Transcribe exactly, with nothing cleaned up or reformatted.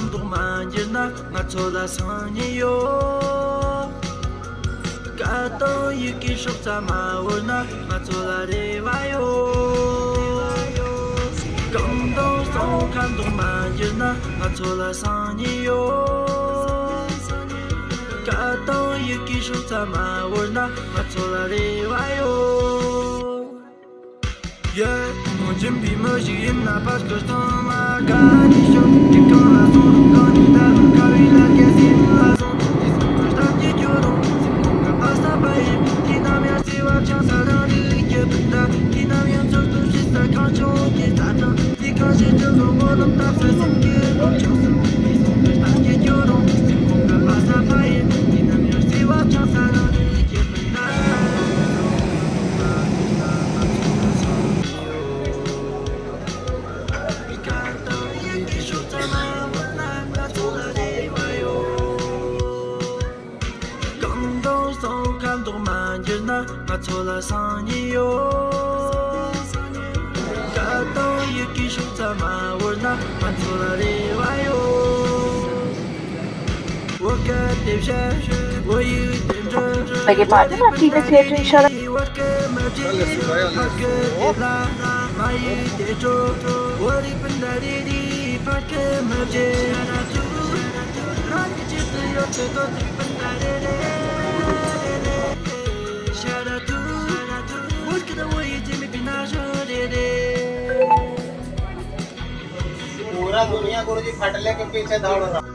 མདོག་མ་འགྱུར་ན་ང་ཚོ་ལ་སང་ཉིན་ཡོད། སྐད་དང་ཡི་གེའི་སྲོག་རྩ་མ་བོར་ན་ང་ཚོ་ལ་རེ་བ་ཡོད། གང་དང་སང་ཁ་མདོག་མ་འགྱུར་ན་ང་ཚོ་ལ་སང་ཉིན་ཡོད། སྐད་དང་ཡི་གེའི་སྲོག་རྩ་མ་བོར་ན་ང་ཚོ་ལ་རེ་བ་ཡོད། ཡེ། ངོ་འཇིན་པའི་མི་ཞིག་ཡིན་ན་ཕར་སྐུ་གཙང་མ་དགའ་ནས་ཤོག་དེ་གང་ལ་སོང་རུང་གང་ནས་ད་རུང་ཁ་བའི་ལ་རྒྱལ་སྲིད་ལ་སོང་དེ་སོང་དུ་གཏམ་གྱི་སྐྱོ་རུང་སེམས་ཁོང་གི་ཨ་ས་པ་ཡིན། དེ་ནམ་ཡང་བརྩེ་བ་ཆང་ས་རང་རིག་གི་དུས་ད་དེ་ནམ་ཡང་ཚོར་དུ་ཞིག་ས་གང་བྱུང་གི་ས་དང་དེ་གང་ཞིག་ཅི་བཟོ་བོ་ལམ་སྟབས་ས་སེམས་ཀྱི་ལོ་ཆོག་སོང་དེ་སོང་དུ་གཏམ་གྱི་སྐྱོ་རུང་སེམས་ཁོང་གི་ཨ་ས་པ་ཡིན། དེ་ནམ་ཡང་བརྩེ་བ་ཆང་ས་རང་རིག་གི་དུས་ད། གང་དང་སང་ཁ་མདོག་མ་འགྱུར་ན་ང་ཚོ་ལ་སང་ཉིན་ཡོད། སྐད་དང་ཡི་གེའི་སྲོག་རྩ་མ་བོར་ན་ང་ཚོ་ལ་རེ་བ་ཡོད། བོད་སྐད་དེ་བཤད། བོད་ཡིག་དེ་འབྲི། བོད་ཀྱི་བར་དུ་མ་བྲིས་པའི་ཚེ་བྲིས་ཤོར། བོད་སྐད་མི་བརྗེད། ཕ་སྐད་དེ་ལ། མ་ཡིག་དེ་སྤྲོ། བོད་རིགས་སྤུན་ཟླ་རེ་རེའི་ཕ་སྐད་མི་བརྗེད། རང་གི་ཆེད་དུ་ཡོད་ཚེ་དོ་ཚིགས་སྤུན་ཟླ་རེ་རེ། ཤ་ར་ཐུ། བོད་སྐད་བོད་ཡིག་ཅེས་མེད་པའི་ན་གཞོན་རེ་རེ། पूरा दुनिया गुरु जी फटले के पीछे दौड़ रहा।